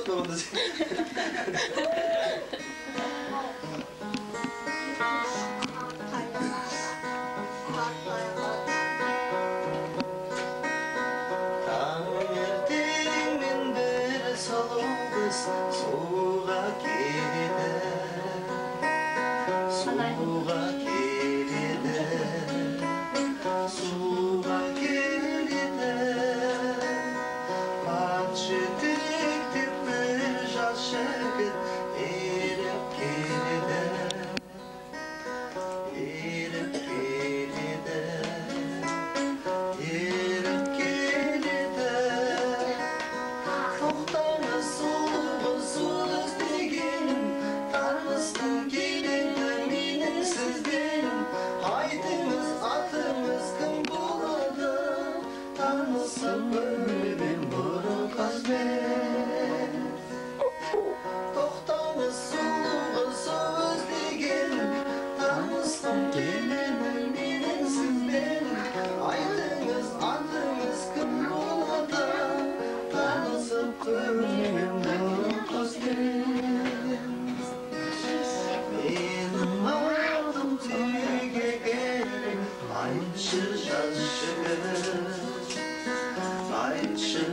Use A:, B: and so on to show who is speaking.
A: Жоқ онда. Таңертеңмен бір сұлу қыз суға келеді, суға келеді, суға келеді. Ат жетектеп бір жас жігіт еріп келеді, еріп келеді, еріп келеді. Тоқтаңыз, сұлу қыз, су іздегенім, танысқым келеді менің сізбен. Айтыңыз, атыңыз кім болады? Танысып көрмеп бұрын қызбен. Тоқтаңыз, сұлу қыз, су іздегенім, танысқым келеді менің сізбен. Айтыңыз, атыңыз кім болады? Танысып көрмеген бұрын қызбен. Менің атым Тегекел, айтшы, жас жігіт, айтшы,